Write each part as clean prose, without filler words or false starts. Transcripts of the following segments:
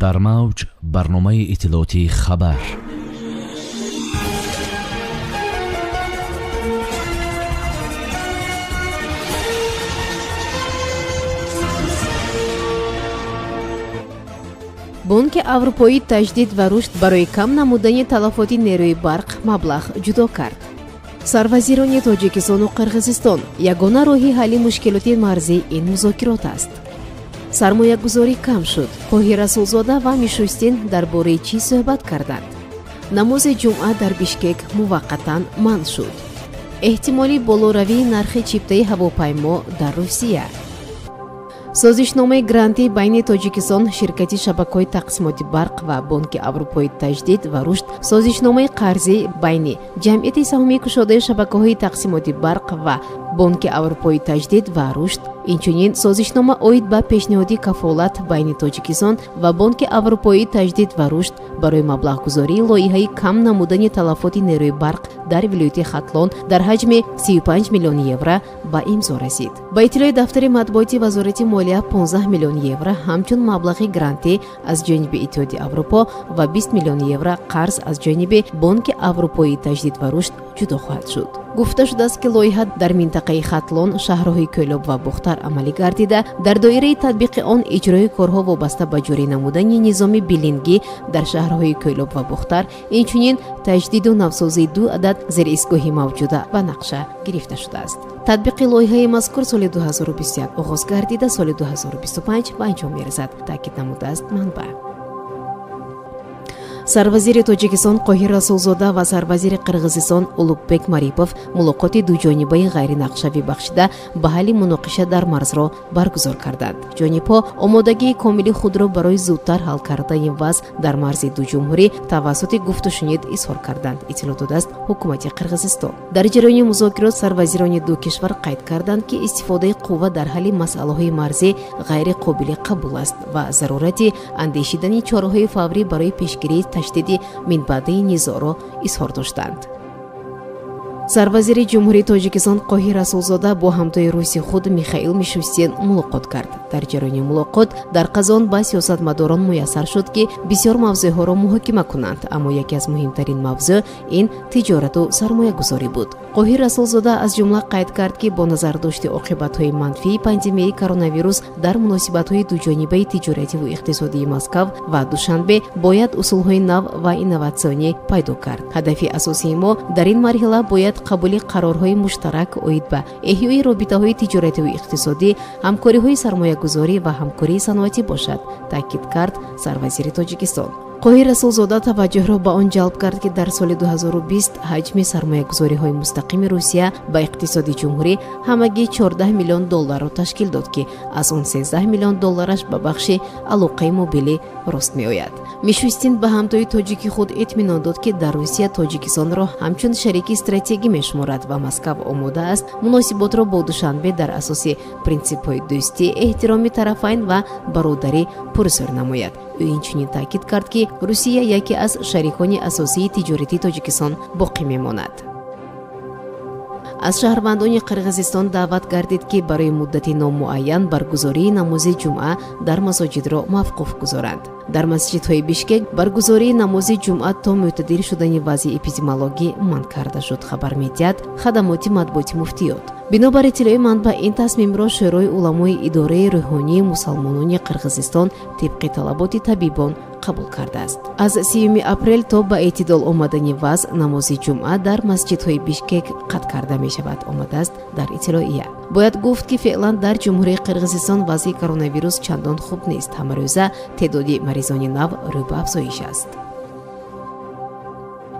Дар мавҷ барномаи иттилоотии хабар. Бонки Аврупоии таҷдид ва рушд барои кам намудани талафоти нерӯи барқ маблағ ҷудо кард. Сарвазирони Тоҷикистону Қирғизистон ягона роҳи ҳалли мушкилоти марзӣ ин музокирот аст. Сармоягузорӣ кам шуд. Қоҳир Расулзода ва Мишустин дар бораи чӣ суҳбат карданд? Намози ҷумъа дар Бишкек муваққатан манъ шуд. Эҳтимоли болоравии нархи чиптаи ҳавопаймо дар Русия. Созишномаи грантӣ байни Тоҷикистон, ширкати шабакаҳои тақсимоти барқ ва Бонки Аврупои таҷдид ва рушд, созишномаи қарзӣ байни Ҷамъияти саҳомии кушодаи шабакаҳои тақсимоти барқ ва Бонки Аврупои таҷдид ва рушд, инчунин созишнома оид ба пешниҳоди кафолат байни Тоҷикистон ва Бонки Аврупои таҷдид ва рушд барои маблағгузории лоиҳаи кам намудани талафоти нерӯи барқ дар вилояти Хатлон дар ҳаҷми 35 миллион евро ба имзо расид. Ба иттилои дафтари матбуоти Вазорати молия, 15 миллион евро ҳамчун маблағи грантӣ аз ҷониби Иттиҳоди Аврупо ва 20 миллион евро қарз аз ҷониби Бонки Аврупои таҷдид ва рушд ҷудо хоҳад шуд. Гуфта шудааст, ки лоиҳа дар минтақаи Хатлон, шаҳрҳои Кӯлоб ва Бухтар амалӣ гардида, дар доираи татбиқи он иҷрои корҳо вобаста ба ҷорӣ намудани низоми билингӣ дар шаҳрҳои Кӯлоб ва Бухтар, инчунин таҷдиду навсозии ду адад зеристгоҳи мавҷуда ба нақша гирифта шудааст. Татбиқи лоиҳаи мазкур соли 2021 оғоз гардида, соли 2025 ба анҷом мерасад, таъкид намудааст манбаъ. Сарвазири Тоҷикистон Қоҳир Расулзода ва сарвазири Қирғизистон Улугбек Марипов мулоқоти дуҷонибаи ғайринақшавӣ бахшида ба ҳалли муноқиша дар марзро баргузор карданд. Ҷонибҳо омодагии комили худро барои зудтар ҳал кардани вазъ дар марзи ду ҷумҳурӣ тавассути гуфтушунид изҳор карданд, иттилоъ додааст ҳукумати Қирғизистон. Дар ҷараёни музокирот сарвазирони ду кишвар қайд карданд, ки истифодаи қувва дар ҳалли масъалаҳои марзӣ ғайриқобили қабул аст ва зарурати андешидани чораҳои фаврӣ барои пешгирии ташдиди минбаъдаи низоъро изҳор доштанд. Сарвазири Ҷумҳурии Тоҷикистон Қоҳир Расулзода бо ҳамтои руси худ Михаил Мишустин мулоқот кард. Дар ҷараёни мулоқот дар Қазон ба сиёсатмадорон муяссар шуд, ки бисёр мавзӯъҳоро муҳокима кунанд, аммо яке аз муҳимтарин мавзӯъ ин тиҷорату сармоягузорӣ буд. Қоҳир Расулзода аз ҷумла қайд кард, ки бо назардошти оқибатҳои манфии пандемияи коронавирус дар муносибатҳои дуҷонибаи тиҷоративу иқтисодии Москав ва Душанбе бояд усулҳои нав ва инноватсионӣ пайдо кард. Ҳадафи асосии мо дар ин марҳила бояд қабули қарорҳои муштарак оид ба эҳёи робитаҳои тиҷоративу иқтисодӣ, ҳамкориҳои сармоягузорӣ ва ҳамкории саноатӣ бошад, таъкид кард сарвазири Тоҷикистон. Қоҳир Расулзода таваҷҷӯҳро ба он ҷалб кард, ки дар соли 2020 ҳаҷми сармоягузориҳои мустақими Русия ба иқтисоди ҷумҳурӣ ҳамагӣ 14 миллион долларро ташкил дод, ки аз он 13 миллион доллараш ба бахши алоқаи мобилӣ рост меояд. Мишустин ба ҳамтои тоҷики худ итминон дод, ки дар Русия Тоҷикистонро ҳамчун шарики стратегӣ мешуморад ва Москав омода аст муносиботро бо Душанбе дар асоси принсипҳои дӯстӣ, эҳтироми тарафайн ва бародарӣ пурзӯр намояд. Ӯ инчунин таъкид кард, ки Русия яке аз шарикони асосии тиҷоратии Тоҷикистон боқӣ мемонад. Аз шаҳрвандони Қирғизистон даъват гардид, ки барои муддати номуайян баргузории намози ҷумъа дар масоҷидро мавқуф гузоранд. Дар масҷидҳои Бишкек баргузории намози ҷумъа то мӯътадил шудани вазъи эпидемиологӣ манъ карда шуд, хабар медиҳад хадамоти матбуоти муфтиёт. Бинобар иттилои манбаъ, ин тасмимро Шӯрои уламои идораи рӯҳонии мусалмонони Қирғизистон тибқи талаботи табибон қабул кардааст. Аз 3 апрел то ба эътидол омадани вазъ намози ҷумъа дар масҷидҳои Бишкек қатъ карда мешавад, омадааст дар иттилоия. Бояд гуфт, ки феълан дар Ҷумҳурии Қирғизистон вазъи коронавирус чандон хуб нест. Ҳамарӯза теъдоди маризони нав рӯ ба афзоиш аст.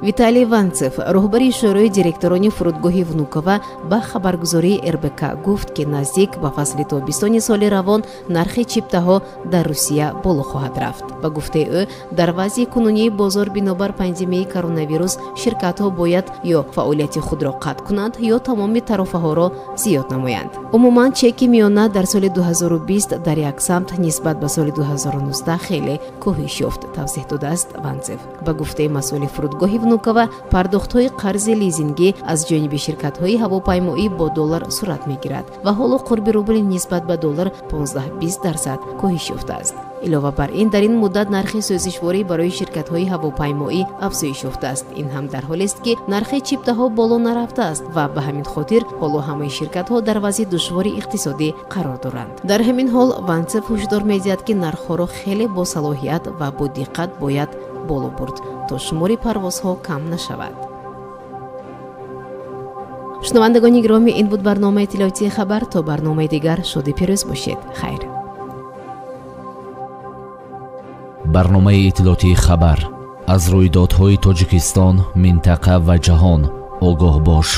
Виталий Ванцев, роҳбари Шӯрои директорони фурудгоҳи Внукова, ба хабаргузории РБК гуфт, ки наздик ба фасли тобистони соли равон нархи чиптаҳо дар Русия боло хоҳад рафт. Ба гуфтаи ӯ, дар вазъи кунунии бозор бинобар пандемияи коронавирус ширкатҳо бояд ё фаъолияти худро қатъ кунанд, ё тамоми тарофаҳоро зиёд намоянд. Умуман, чеки миёна дар соли 2020 дар як самт нисбат ба соли 2019 хеле коҳиш ёфт, тавзеҳ додааст Ванцев. Ба гуфтаи масъули фурудгоҳи Внукова, пардохтҳои қарзи лизингӣ аз ҷониби ширкатҳои ҳавопаймоӣ бо доллар сурат мегирад ва ҳоло қурби рубл нисбат ба доллар 15-20% коҳиш ёфтааст. Илова бар ин, дар ин муддат нархи сӯзишворӣ барои ширкатҳои ҳавопаймоӣ афзоиш ёфтааст. Ин ҳам дар ҳолест, ки нархи чиптаҳо боло нарафтааст ва ба ҳамин хотир ҳоло ҳамаи ширкатҳо дар вазъи душвори иқтисодӣ қарор доранд. Дар ҳамин ҳол Ванцев ҳушдор медиҳад, ки нархҳоро хеле босалоҳият ва бо диққат бояд боло бурд, то шумори парвозҳо кам нашавад. Шунавандагони гиромӣ, ин буд барномаи иттилоотии хабар. То барномаи дигар шоди пирӯз бошед. Хайр. Барномаи иттилоотии хабар аз рӯйдодҳои Тоҷикистон, минтақа ва ҷаҳон огоҳ бош.